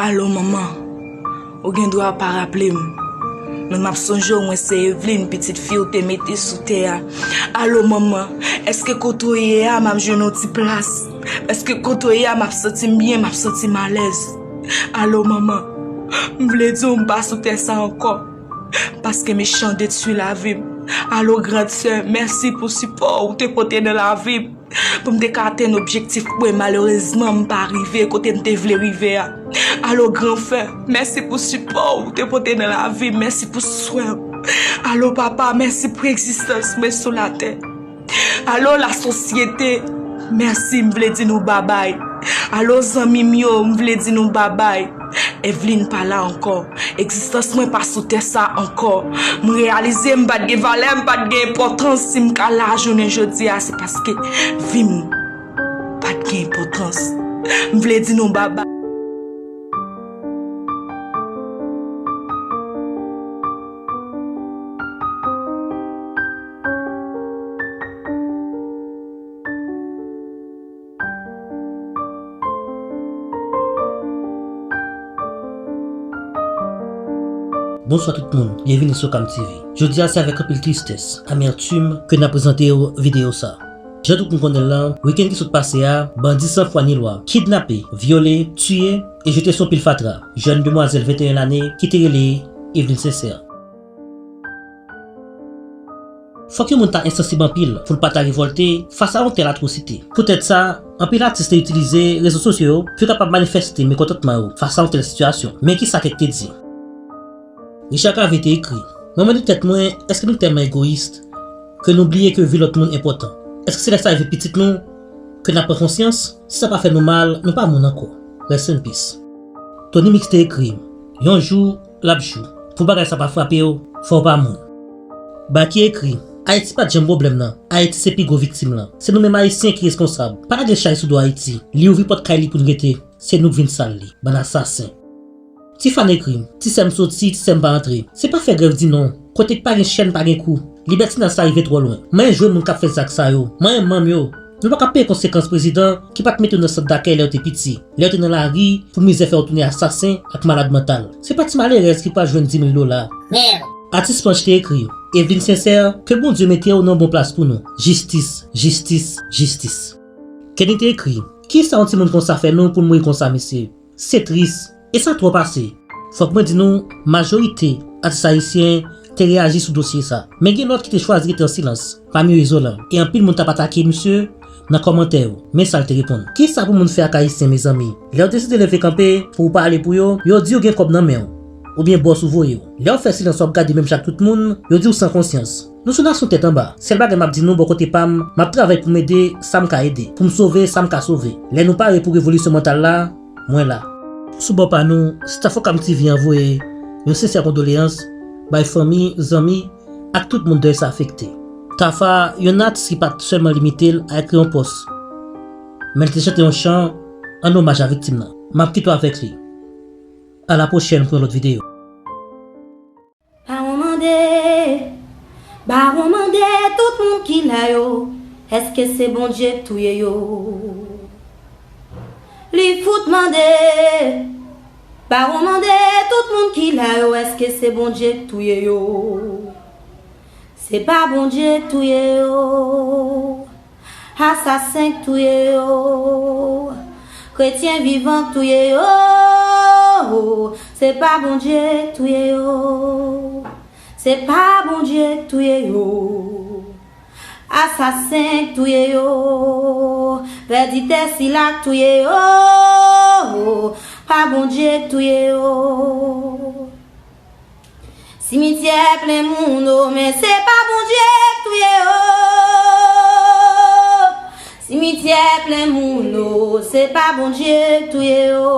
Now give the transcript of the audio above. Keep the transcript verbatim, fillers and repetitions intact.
Alo, manman. Ou gen dwa pa raple m. Men m ap sonje w, mwen se Evelyne, pitit fi w te mete sou tè a. Alo, manman. Èske kote w ye a, m ap jwenn yon ti plas? Èske kote w ye a, m ap santi m byen, m ap santi m alèz? Alo, manman. M vle di w m pa sou tè sa ankò. Paske mechan detwi lavi m. Alo, grand sè, mèsi pou sipò w te pote nan lavi m. Pou m te ka atenn objektif mwen, malerezman, m pa rive kote m te vle rive a. Alo, gran frè, mèsi pou sipò w te pote nan lavi m, mèsi pou swen w. Alo, papa, mèsi pou egzistans mwen sou latè. Alo, lasosyete, mèsi, m vle di nou babay. Alo, zanmi m yo, m vle di nou babay. Evelyne pa la ankò. Egzistans mwen pa sou tè sa ankò. M reyalize m pa t gen valè, m pa t gen enpòtans. Si m ka la jounen jodi a, se paske vi m pa t gen enpòtans. M vle di nou babay. Bonswa tout moun, byenvini sou Kam T V. Jodi a se avèk anpil tristès, amètim ke n ap prezante w videyo sa. Jan tout moun konnen l lan, wikenn ki sot pase a, bandi san fwa ni lwa kidnape, vyole, tiye e jete sou pil fatra jèn demwazèl venteyen lane ki te rele Evelyne Sincère. Fòk yon moun ta ensansib anpil pou l pa ta revòlte fas a yon tèl atwosite. Poutèt sa, anpil atis te itilize rezo sosyo yo pou yo kapab manifeste mekontantman yo fas a yon tèl sitiyasyon. Men kisa kèk te di? Richard Cavé te ekri: Mwen mande tèt mwen, èske nou tèlman egoyis ke nou bliye ke vi lòt moun enpòtan? Èske se lè sa rive pitit nou ke n ap pran konsyans? Si sa pa fè nou mal, nou pa moun ankò. Rest in peace. Tony Mix te ekri: Yon jou, l ap jou. Pou bagay sa pa frape w, fò w pa moun. Baky ekri: Ayiti pa t janm pwoblèm nan. Ayiti se pi gwo viktim lan. Se nou menm Ayisyen ki responsab. Pa lage chay sou do Ayiti. Li ouvri pòt kay li pou n rete. Se nou k vin sal li. Bann asasen. Tifan ekri: Ti sè m soti, ti sè m pa antre. Se pa fè grèv di non. Kote k pa gen chèn pa gen kou. Libètinaj sa rive twò lwen. Manyen jwe moun k ap fè zak sa yo. Manyen manm yo. Nou pa ka peye konsekans prezidan ki pa t mete w nan sant dakèy lè w te piti, lè w te nan lari, pou mizè fè w tounen asasen ak malad mantal. Se pa ti malerèz ki pral jwenn di mil dola. Mèd! Atis Panch te ekri: Evelyne Sincère, ke Bondye mete w nan yon bon plas pou nou. Jistis, jistis, jistis. Kenny te ekri: Kisa yon timoun konsa fè nou pou n mouri konsa, mesye? Se tris, e sa twò pase. Fòk mwen di nou, majorite atis ayisyen te reyaji sou dosye sa. Men gen lòt ki te chwazi rete an silans, pami yo Izolan. E anpil moun t ap atake misye nan kòmantè yo. Men sa l te reponn: Kisa pou moun fè ak Ayisyen, mezanmi? Lè w deside leve kanpe pou w pale pou yo, yo di w gen kòb nan men w, oubyen bòs ou voye w. Lè w fè silans w ap gade menm jan ak tout moun, yo di w san konsyans. Nou se yon nasyon tèt anba. Sèl bagay m ap di nou bò kote pa m, m ap travay pou m ede sa m ka ede, pou m sove sa m ka sove. Lè nou pare pou revolisyon mantal la, mwen la. Sou bò pa nou, staff Okam T V an voye yon sensè kondoleyans bay fanmi, zanmi ak tout moun dèy sa afekte. Tafa, yon atis ki pa t sèlman limite l a ekri yon pòs, men l te chante yon chan an omaj a viktim nan. M ap kite w avèk li. A la pwochèn pou yon lòt videyo. Bawon mande, Bawon mande tout moun ki la yo, èske se Bondye k touye yo? Li fout mande, Bawon mande tout moun ki la yo, èske se Bondye k touye yo? Se pa Bondye k touye yo. Asasen k touye yo, kretyen vivan k touye yo, se pa Bondye k touye yo, se pa Bondye k touye yo. Asasen k touye yo, pèditè sila k touye yo, pa Bondye k touye yo. Simityè plen moun o, men se pa Bondye k touye yo. Simityè plen moun o, se pa Bondye k touye yo.